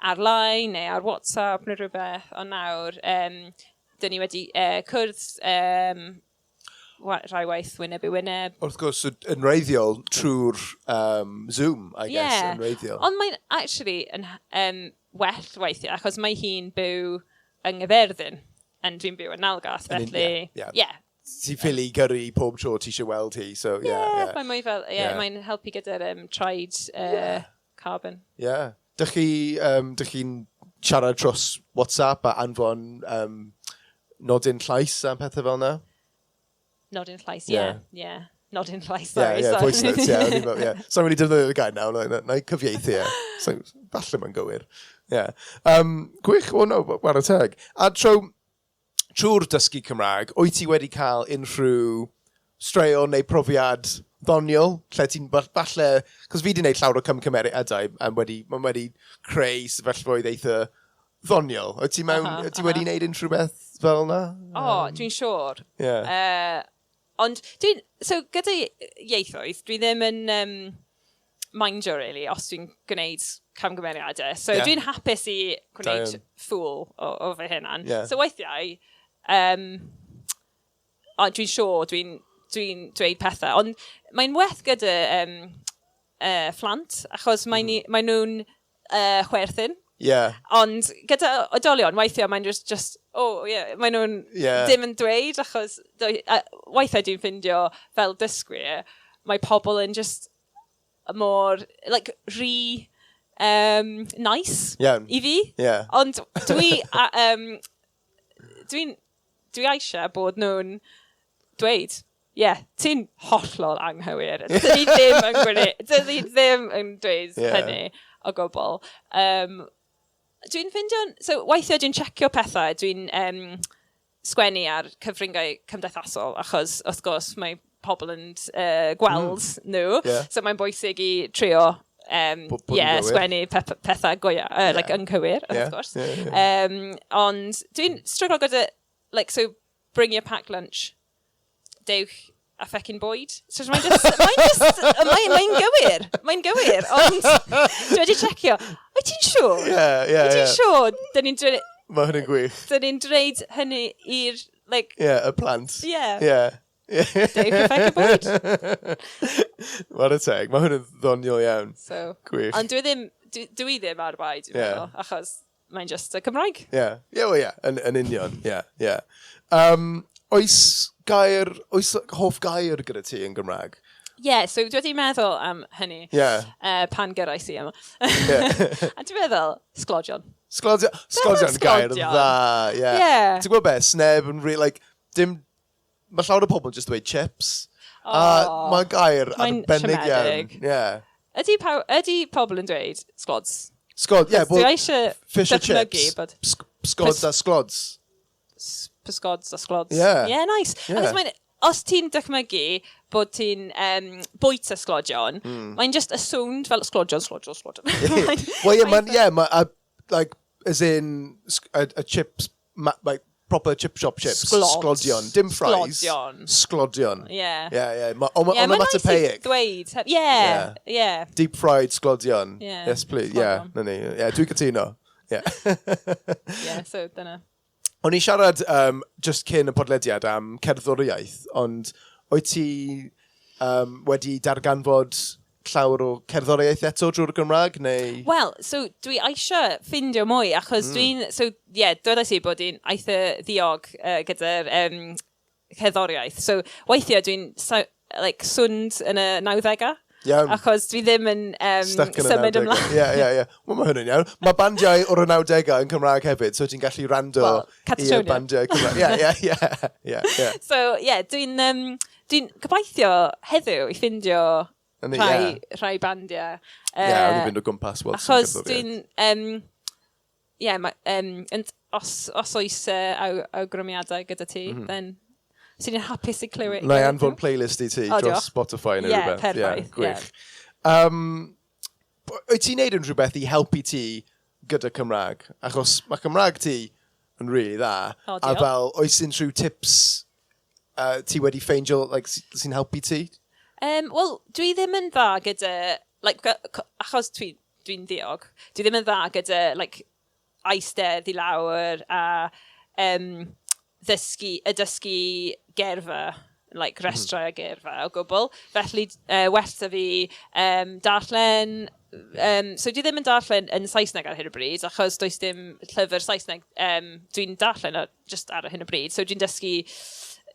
ar-line neu ar WhatsApp neu rhywbeth, ond nawr dyn ni wedi cwrdd rhai waith wyneb i wyneb. Wrth gwrs, yn wreiddiol trwy'r Zoom, I guess, yn wreiddiol. Ond mae'n actually yn well weithiau, achos mae hi'n byw yng Nghaerfyrddin, and dwi'n byw yn Nalgarth, felly... Yeah. Ti'n ffili gyrru pob tro ti eisiau weld hi, so yeah. Mae'n mwy fel, yeah, mae'n helpu gyda'r traed carbon. Yeah. Dych chi'n siarad dros WhatsApp a anfon nodyn llais a pethau fel yna? Nodyn llais, yeah. Nodyn llais, sorry. Yeah, sorry. Voice notes, yeah. O'n i'n meddwl, yeah. So I'm wedi defnyddio y gair nawr, na i cyfieithu e. So, falle mae'n gywir. Yeah. Gwych, o no, chwarae teg. A trwy'r dysgu Cymraeg, wyt ti wedi cael unrhyw straeon neu profiad ddoniol, lle ti'n falle, cos fi wedi gwneud llawer o cymgymeriadau, a mae'n wedi creu sefyllfaoedd eitha ddoniol. Wyt ti wedi gwneud unrhyw beth fel yna? O, dwi'n siŵr. Ond dwi'n, so gyda ieithoedd, dwi ddim yn mindio, really, os dwi'n gwneud camgymeriadau. So dwi'n hapus i gwneud ffŵl o fy hunan. So weithiau, o, dwi'n siŵr dwi dweud pethau. Ond mae'n werth gyda phlant, achos mae nhw'n chwerthin. Ond gyda oedolion, weithiau mae'n just oh, yeah, mae nhw'n dim yn dweud, achos weithiau dwi'n ffindio fel dysgwyr, mae pobl yn just more, like, rhy nice i fi. Ond dwi eisiau bod nhw'n dweud, Yeah, ti'n hollol anghywir. Dyn ni ddim yn gwneud, dyn ni ddim yn dweud hynny o gwbl. Dwi'n ffindio, so weithiau dwi'n checio pethau, dwi'n sgwennu ar cyfryngau cymdeithasol, achos wrth gwrs mae pobl yn gweld nhw, so mae'n bwysig i trio Bod yn gywir. Sgwennu pethau go like, yn cywir, wrth gwrs. Ie, ie. Ond dwi'n struggle gyda, like, so, bring your packed lunch, dewch a phecyn bwyd. So mae'n just, mae'n gywir, mae'n gywir, ond dwi wedi checio. Wyt ti'n siŵr? Ie, Wyt ti'n siŵr? Dyn ni'n dweud, Mae hynny'n gwych. Dyn ni'n dweud hynny i'r, like, Ie, y plant. Dewch a phecyn bwyd. Chwarae teg, mae hwn yn ddoniol iawn. So, Gwych. Ond dwi ddim ar bai, dwi'n meddwl, achos mae'n just y Cymraeg. Ie, well, ie, yn union, ie. Oes hoff gair gyda ti yn Gymraeg? Yeah, so dwi wedi meddwl am hynny pan gyrrais i yma. A dwi'n meddwl, sglodion. Sglodion, sglodion gair Sglodion. dda, ie. Ie. Ti'n gwybod be, sneb yn really, like, dim, mae llawer o pobl yn just dweud chips. A Oh, mae'n gair mae'n arbennig iawn. siomedig. Ie. Ydy pobl yn dweud sglods? Sglod, ie, Dwi well, eisiau fish and dychmygu chips. bod Sgods a sglods. Pysgods a sglods. Yeah. Yeah, nice. Yeah. Achos os ti'n dychmygu bod ti'n bwyta sglodion, mae'n just y sound fel sglodion, sglodion, sglodion. Well, yeah, man, yeah, ma, like, as in, a chips, like, proper chip shop chips. Sglods. Sglodion. Dim fries. Sglodion. Sglodion. Yeah. Yeah. Ma, Yeah, mae'n nice i onomatopoeic. ddweud. Yeah. Deep fried sglodion. Yeah, Yes, please. Yeah, sglodion. na ni. Yeah, dwi'n cytuno. Yeah. Yeah, so dyna. O'n i siarad just cyn y podlediad am cerddoriaeth, ond wyt ti wedi darganfod llawer o cerddoriaeth eto drwy'r Gymraeg, neu? Wel, so dwi eisiau ffindio mwy, achos dwi'n. So, ie, yeah, dwedais i bod dwi'n eitha ddiog gyda'r cerddoriaeth. So, weithiau dwi'n so, like, sownd yn y 90au. Achos dwi ddim yn Stuck yn y symud 90au. ymlaen. Ie. Wel, mae hwnna'n iawn. Mae bandiau o'r 90au yn Cymraeg hefyd, so ti'n gallu rando Wel, i'r Catatonia. bandiau Cymraeg. Ie. So, ie, yeah, dwi'n dwi gobeithio heddiw i ffindio rhai bandiau. Ie, o'n i'n fynd o gwmpas weld sy'n Achos cerddoriaeth. dwi'n... Ie, os oes awgrymiadau gyda ti, then sy'n i'n hapus i clywed. Na i anfon playlist i ti O, dros diolch. Spotify neu Ie, rhywbeth. perffaith, Ie, gwych. Wyt ti'n neud unrhyw beth i helpu ti gyda Cymraeg? Achos mae Cymraeg ti yn really dda. O, A diolch. fel, oes unrhyw tips ti wedi ffeindio, like, sy'n helpu ti? Wel, dwi ddim yn dda gyda, like, achos dwi ddiog, dwi ddim yn dda gyda, like, eistedd i lawr a dysgu gerfa, like, restrau a gerfa o gwbl. Felly, well 'da fi darllen, so dwi ddim yn darllen yn Saesneg ar hyn o bryd, achos does dim llyfr Saesneg dwi'n darllen just ar hyn o bryd. So dwi'n dysgu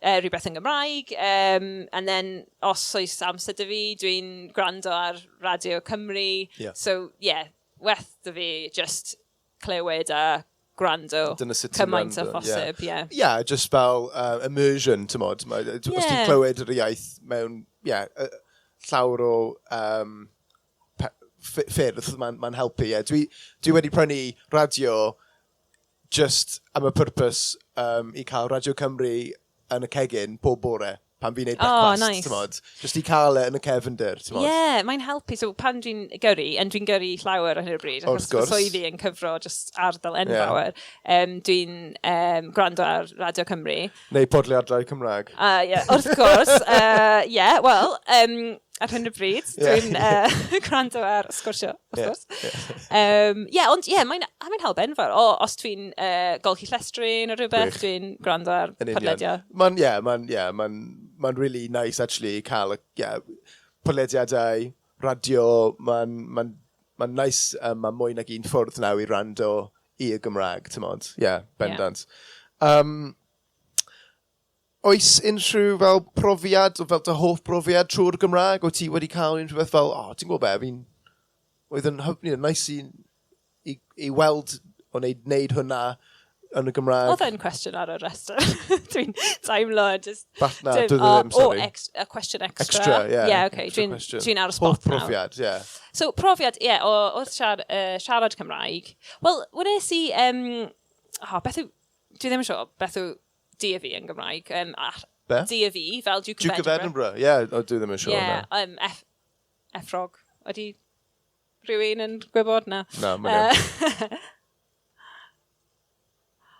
rhywbeth yn Gymraeg, and then os oes amser 'da fi, dwi'n gwrando ar Radio Cymru. So, yeah, well 'da fi just clywed a gwrando Dyna sut ti'n cymaint o gwrando, phosib, ie. Yeah, just fel immersion, ti'n mod. Os ti'n clywed yr iaith mewn, yeah, llawer o ffyrdd, mae'n helpu. Yeah. Dwi wedi prynu radio just am y pwrpas i cael Radio Cymru yn y cegin pob bore pan fi'n neud Oh, brecwast, nice. ti'n mod. Just i cael e yn y cefndir, ti'n mod. Yeah, mae'n helpu. So pan dwi'n gyrru, and dwi'n gyrru llawer ar hyn o bryd, Wrth achos fy gwrs. swyddi yn cyfro just ardal enfawr, dwi'n gwrando ar Radio Cymru. Neu podlediadau Cymraeg. Yeah, wrth gwrs. Yeah, wel, ar hyn o bryd, dwi'n gwrando ar Sgwrsio, wrth gwrs. Yeah, ond yeah, mae'n help enfawr. O, os dwi'n golchi llestri neu rhywbeth, Gwych. dwi'n gwrando ar Yn union. podlediad. Mae'n, yeah, mae'n, yeah, mae'n really nice actually cael, yeah, podlediadau, radio, mae'n nice, mae mwy nag un ffordd nawr i rando i y Gymraeg, ti'n mod. Yeah, bendant. Oes unrhyw fel profiad, o fel dy hoff brofiad trwy'r Gymraeg? O ti wedi cael unrhyw beth fel, oh, ti'n gwybod be, fi'n, oedd yn hyfryd, nice i weld o wneud hwnna. yn y Gymraeg. Oedd e'n cwestiwn ar y rhestr. Dwi'n teimlo just... Fall na, dwi ddim, sorry. Oh, a question extra. Extra, yeah. Yeah, okay. Dwi'n dwi ar y spot Hoff profiad, yeah. So, profiad, ie, yeah, o, wrth siar, siarad Cymraeg. Wel, wnes i... Oh, beth yw... Dwi ddim yn siŵr beth yw D of E yn Gymraeg. Be? D of E, fel Duke of Duke of Edinburgh. Edinburgh, yeah, o, dwi ddim yn siŵr. Yeah, F, Efrog. Ydy rhywun yn gwybod na? Na, mae'n iawn.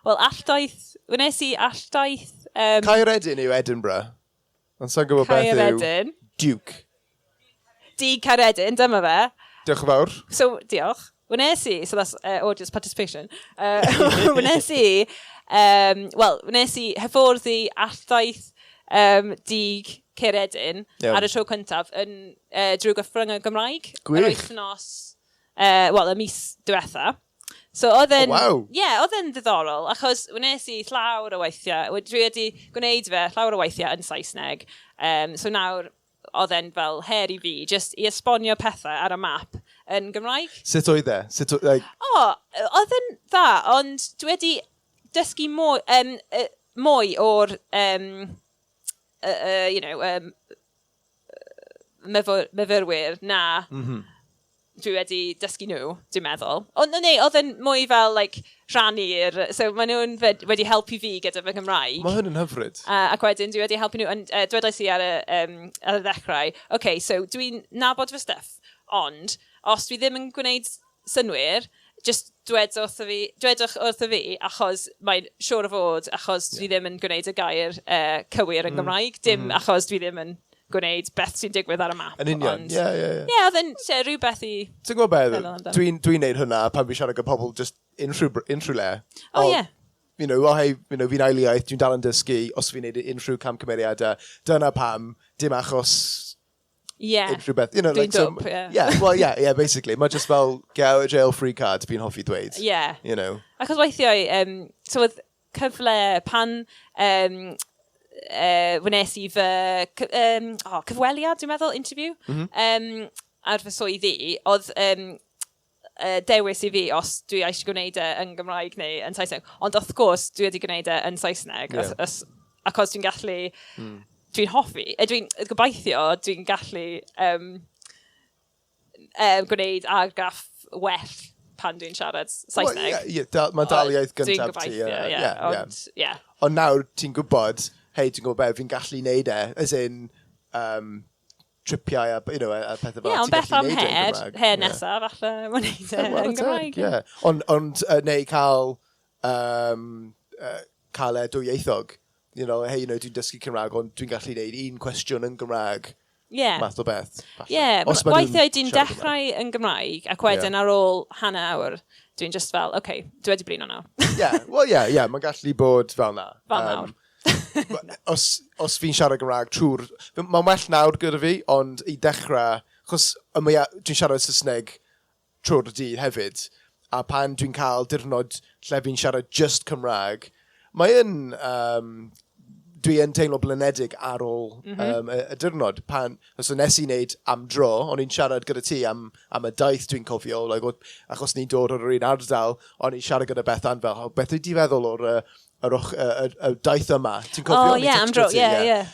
Wel, alldaith, wnes i alldaith... Caeredin yw Edinburgh. Ond sa'n gwybod beth yw... Caeredin. Duke. Dug Caeredin, dyma fe. Diolch yn fawr. So, diolch. Wnes i, so that's audience participation. Wnes i, wel, wnes i hyfforddi alldaith Dug Caeredin ar y tro cyntaf yn drwy gyfrwng y Gymraeg. Gwych. Yr wythnos, wel, y mis diwetha. So oedd e'n... Oh, wow. Yeah, oedd e'n ddiddorol, achos wnes i llawer o weithiau, dwi wedi gwneud fe llawer o weithiau yn Saesneg. So nawr, oedd e'n fel her i fi, just i esbonio pethau ar y map yn Gymraeg. Sut oedd e? Sut oedd, like... O, oedd e'n dda, ond dwi wedi dysgu mwy, mwy o'r, you know, myfyrwyr na dwi wedi dysgu nhw, dwi'n meddwl. Ond no, nee, oedd e'n mwy fel like, rhannu'r... So maen nhw'n wedi helpu fi gyda fy Nghymraeg. Mae hwn yn hyfryd. Ac wedyn dwi wedi helpu nhw, ond dwedais i ar y ddechrau, OK, so dwi'n nabod fy stuff, ond os dwi ddim yn gwneud synwyr, just dwed wrtho fi, dwedwch wrtho fi, achos mae'n siŵr o fod, achos dwi ddim yn gwneud y gair cywir yn Gymraeg, dim achos dwi ddim yn gwneud beth sy'n digwydd ar y map. Yn union, ond- ie. Ie, oedd yn lle, rhywbeth i... Ti'n gwybod beth? Meddwl amdano. Dwi'n neud hwnna pan fi'n siarad gyda pobl just unrhyw le. O, ie. You know, oh, hey, you know, fi'n ail iaith, dwi'n dal yn dysgu, os fi'n neud unrhyw camgymeriadau, dyna pam, dim achos unrhyw beth. You know, Dwi'n like, so, dwp, ie. Yeah, well, yeah, basically. Mae just fel get out of jail free card, fi'n hoffi dweud. You know. Achos weithiau, so oedd cyfle pan wnes i fy oh, cyfweliad, dwi'n meddwl, interview, ar fy swydd i, oedd dewis i fi os dwi eisiau gwneud e yn Gymraeg neu yn Saesneg. Ond wrth gwrs, dwi wedi gwneud e yn Saesneg, achos dwi'n gallu, dwi'n hoffi, dwi'n gobeithio dwi'n gallu gwneud argraff well pan dwi'n siarad Saesneg. Well, yeah, mae'n dal iaith Dwi'n gyntaf ti. gobeithio, ie, ond, ie. Ond nawr ti'n gwybod, hei, ti'n gwybod beth, fi'n gallu neud e, as in, tripiau a, you know, a pethau fel Ie, ond ti'n beth gallu am neud e yn her, Gymraeg. her nesaf, falle, mae'n neud e Wel, yn Gymraeg. Ie. Ond neu cael, cael e dwyieithog. You know, hey, you know, dwi'n dysgu Cymraeg, ond dwi'n gallu neud un cwestiwn yn Gymraeg. Math o beth, falle. Ie, Os ma' nhw'n weithiau dwi'n siarad dechrau yn Gymraeg, ac wedyn ar ôl hanner awr, dwi'n just fel, oce, okay, dwi wedi blino nawr. Ie, well, ie, yeah, mae'n gallu bod fel na. Fel nawr. Os fi'n siarad Gymraeg trwy'r... Mae'n well nawr gyda fi, ond i dechrau, achos y mwya, dwi'n siarad Saesneg trwy'r dydd hefyd, a pan dwi'n cael diwrnod lle fi'n siarad just Cymraeg, mae yn... Dwi yn teimlo blinedig ar ôl y diwrnod. Pan, os nes i wneud am dro, o'n i'n siarad gyda ti am y daith dwi'n cofio, like, achos ni'n dod o'r un ardal, o'n i'n siarad gyda Bethan fel, oh, beth wyt ti feddwl o'r y daith yma? Ti'n cofio? O, O'n i'n ie, am textio dro, ti, ie, ie.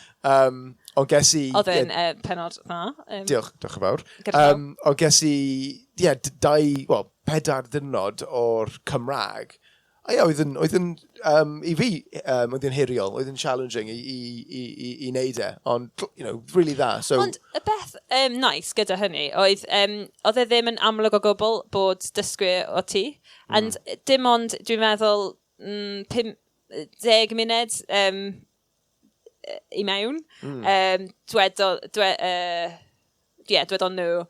Ond ges i... Oedd yn penod dda. Diolch, diolch yn fawr. Gyda llaw. Ond ges i, ie, dau, wel, 4 diwrnod o'r Cymraeg. A ie, oedd yn, i fi, oedd yn heriol, oedd yn challenging i wneud e, ond, you know, really dda. So, Ond y beth nice gyda hynny oedd, oedd e ddim yn amlwg o gwbl bod dysgwyr o ti. And dim ond, dwi'n meddwl, 50 munud i mewn, dwedon nhw,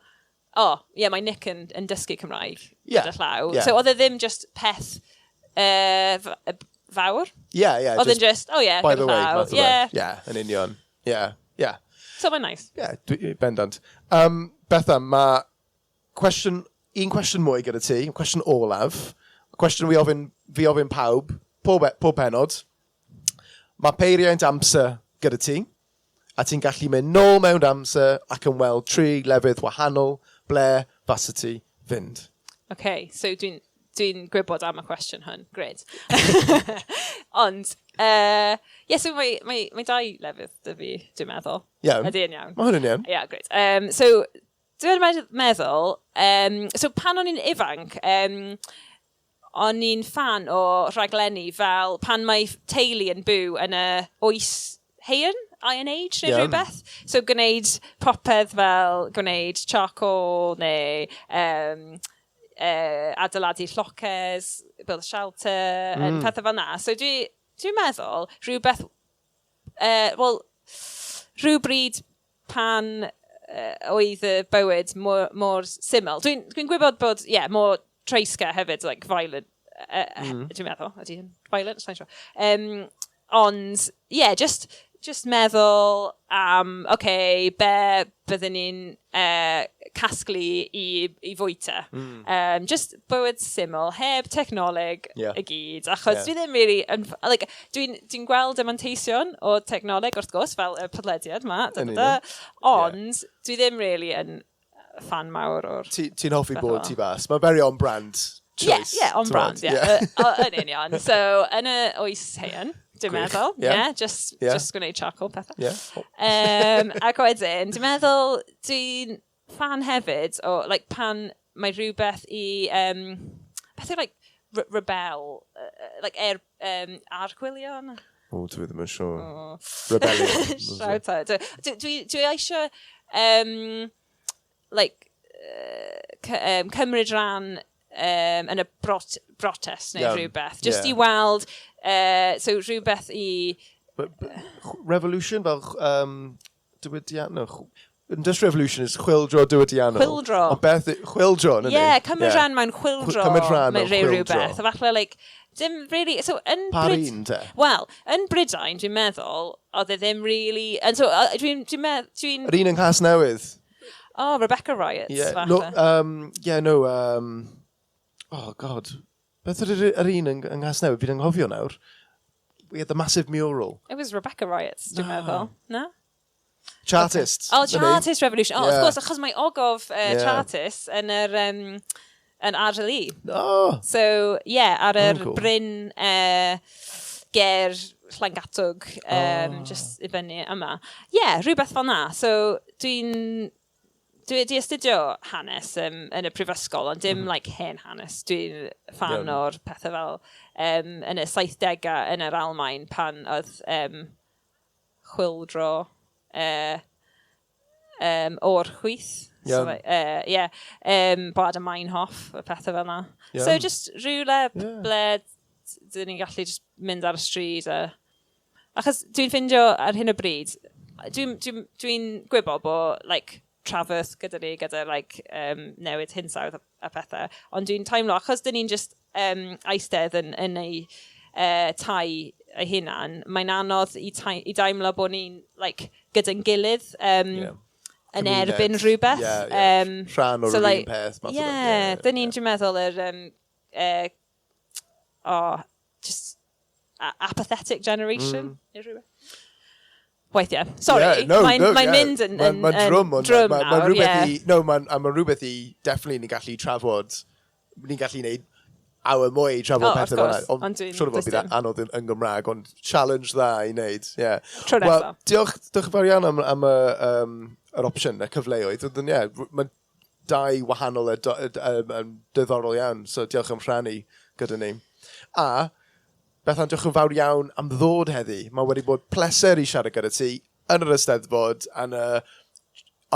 oh, ie, mae Nick yn dysgu Cymraeg gyda llaw. So oedd e ddim just peth fawr. Yeah, yeah, Oedd e'n just just, oh yeah, by gyda the way, llaw. math o beth. Yeah, yn union. Yeah. So mae'n nice. Yeah, bendant. Bethan, mae un cwestiwn mwy gyda ti, cwestiwn olaf. Cwestiwn fi ofyn pawb, pob penod. Mae peiriant amser gyda ti, a ti'n gallu mynd nôl mewn amser ac yn weld 3 lefydd wahanol ble fasa ti fynd. Okay, so dwi'n Dwi gwybod am y cwestiwn hwn. Great. Ond, yeah, so mae dau lefydd 'da fi, dwi'n meddwl. Iawn. Ydy yn iawn. Mae hwn yn iawn. Yeah, great. So, dwi'n meddwl, so pan o'n i'n ifanc, o'n i'n fan o rhaglenni fel pan mae teulu yn byw yn y oes haearn, Iron Age neu rhywbeth. So gwneud popeth fel gwneud charcoal neu adeiladu lloches, build a shelter, pethau fel na. So dwi meddwl rhywbeth, wel, rhywbryd pan oedd y bywyd mor syml. Dwi'n dwi gwybod bod, yeah, mor treisgar hefyd, like violent, dwi'n meddwl, ydy hyn violent? Sa'n siŵr. Ond, yeah, just meddwl am, okay, be byddwn ni'n casglu i fwyta. Just bywyd syml, heb technoleg i gyd, achos dwi ddim really, yn, like, dwi'n dwi gweld y manteision o technoleg, wrth gwrs, fel y podlediad ma, da, Yn da, da, ond dwi ddim really yn fan mawr o'r Ti'n hoffi beth bod fel. tu fas. Mae very on brand choice. Yeah, on t'mod? brand, yeah. Yn union. So, yn y oes haearn, dwi'n meddwl. Yeah, just, just gwneud charcoal pethau. Ac wedyn, dwi'n meddwl, dwi'n fan hefyd o, like, pan mae rhywbeth i, beth yw, like, rebel, like, archwilio? O, dwi ddim yn siŵr. Oh. Rebellion. Shout out. Dwi eisiau, like, cymryd rhan yn y brotest neu rhywbeth. Just i weld, so rhywbeth i But revolution fel diwydiannol. No, Industrial Revolution is chwyldro diwydiannol. Chwyldro. Ond beth, chwyldro, na ni? Yeah, cymryd rhan mewn chwyldro. Cymryd rhan mewn mewn rhyw chwyldro. rhywbeth. A falle, like, dim really. So, yn Pa Bryd un, te? Wel, yn Brydain, dwi'n meddwl, oedd e ddim really. And so, dwi'n Yr un yng Nghasnewydd. Oh, Rebecca Riots, falle. No, yeah, no, oh, God. Beth yr un yng Nghasnewydd? Fi'n anghofio nawr. We had the massive mural. It was Rebecca Riots, dwi'n No. meddwl. No? Chartists. Oh, 'Na ni. Chartist Revolution. Oh, of course, achos mae ogof Chartists yn ardal i. Oh, So, yeah, ar yr cool. bryn ger Llangatwg, just i fyny yma. Yeah, rhywbeth fel na. So, dwi wedi astudio hanes yn y prifysgol, ond dim like, hen hanes. Dwi'n fan o'r pethau fel yn y 70au yn yr Almain pan oedd chwyldro o'r chwith. So, like, yeah, Baader Meinhof, y pethau fel na. So just rhywle ble dyn ni'n gallu just mynd ar y stryd a. Achos dwi'n ffindio ar hyn o bryd, dwi gwybod bod like, trafferth gyda ni, gyda like, newid hinsawdd a pethau, ond dwi'n teimlo, achos dyn ni'n just eistedd yn ei tai ei hunan, mae'n anodd i deimlo bod ni'n like, gyda'n gilydd yn Cymuned. erbyn rhywbeth. Yeah. Rhan o'r so, un like, peth, math o beth. Yeah, dyn ni'n dwi'n meddwl yr oh, just apathetic generation neu rhywbeth. Weithiau. Sorry, Yeah, no, mae'n no, mae mynd Mae'n yn, ma yn drwm, ond drwm ma nawr, rhywbeth ie. i. No, mae'n ma rhywbeth i. Definitely ni'n gallu trafod. Ni'n gallu neud awr mwy i trafod Oh, of pethau fel course, yna. ond Ond siŵr o fod does bydd dim. anodd yn Gymraeg, ond challenge dda i wneud. Yeah. Tro Wel, nesa. diolch yn fawr iawn am yr opsiwn, y cyfleoedd. Ond, yeah, mae dau wahanol a diddorol iawn, so diolch am rhannu gyda ni. A, Bethan, diolch yn fawr iawn am ddod heddi. Mae wedi bod pleser i siarad gyda ti yn yr Eisteddfod, yn y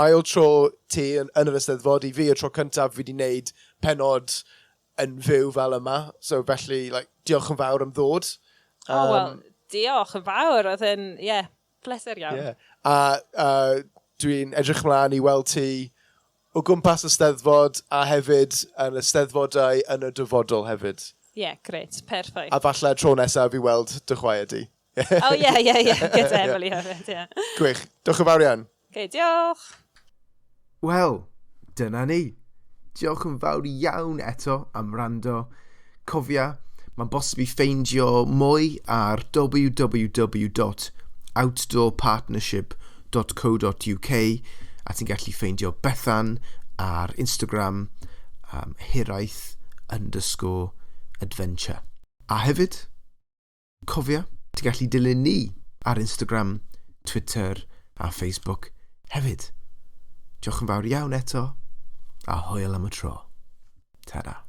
ail tro ti yn yr Eisteddfod. I fi, y tro cyntaf fi wedi wneud penod yn fyw fel yma. So felly, like, diolch yn fawr am ddod. Oh, wel, diolch yn fawr. Oedd yn, yeah, pleser iawn. Yeah. A dwi'n edrych ymlaen i weld ti o gwmpas y Steddfod a hefyd yn y Steddfodau yn y dyfodol hefyd. Yeah, great. Perffaith. A falle tro nesaf i weld dy chwaer di. Oh, yeah. Gyda Emily hefyd, yeah. Gwych. Diolch yn fawr iawn. Okay, diolch. Wel, dyna ni. Diolch yn fawr iawn eto am wrando. Cofia, mae'n bosib i ffeindio mwy ar www.outdoorpartnership.co.uk a ti'n gallu ffeindio Bethan ar Instagram, hiraeth underscore adventure. A hefyd, cofia, ti'n gallu dilyn ni ar Instagram, Twitter a Facebook hefyd. Diolch yn fawr iawn eto, a hwyl am y tro. Ta-da.